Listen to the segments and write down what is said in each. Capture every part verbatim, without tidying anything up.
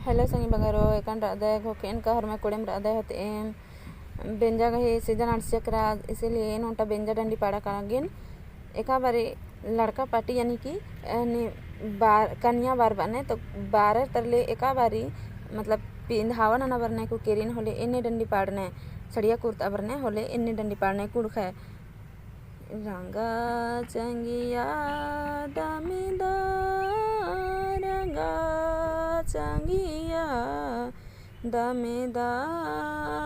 Hello संगी बगरो, एकन रअदय, घोखेन का होरमा कुड़ेम रअदय होत एम। बेंजा गही season अंड़सिया केरा, इसीलिए एन ओन्टा बेंजा डंडी पाड़ा कागिन। एका बारी लड़का party यानी कि, अ, नि-, बार-, कनिया बार बरनय, तो बारर तरले एका बारी, मतलब, पिंधावा नना बरनय कुकेरिन होले एन्ने डंडी पाड़नय, सड़िया कुर्ता बरनय होले एन्ने डंडी पाड़नय कुँड़ुख़य। रंगा चंगिया दमेदा, रंगा चंगिया दमेदा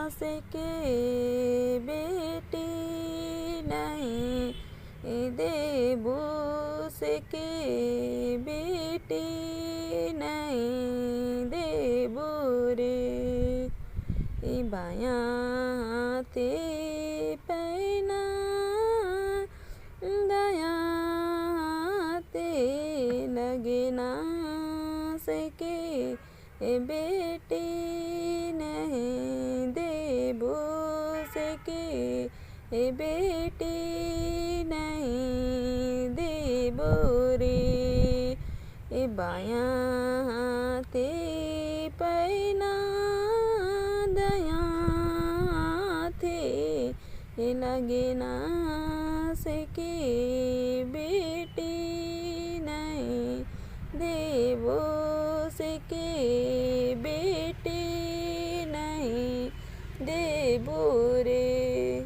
सेके बेटी नहीं देबू, सेके बेटी नहीं देबू रे। ई बायाँ ते पैना, दायाँ ते लगेना सेके ए बेटी नहीं देबू सेके, ए बेटी नहीं देबू रे। ए बायाँ ते पैना, दायाँ ते लगेना सेके, बेटी नहीं देबू सेके।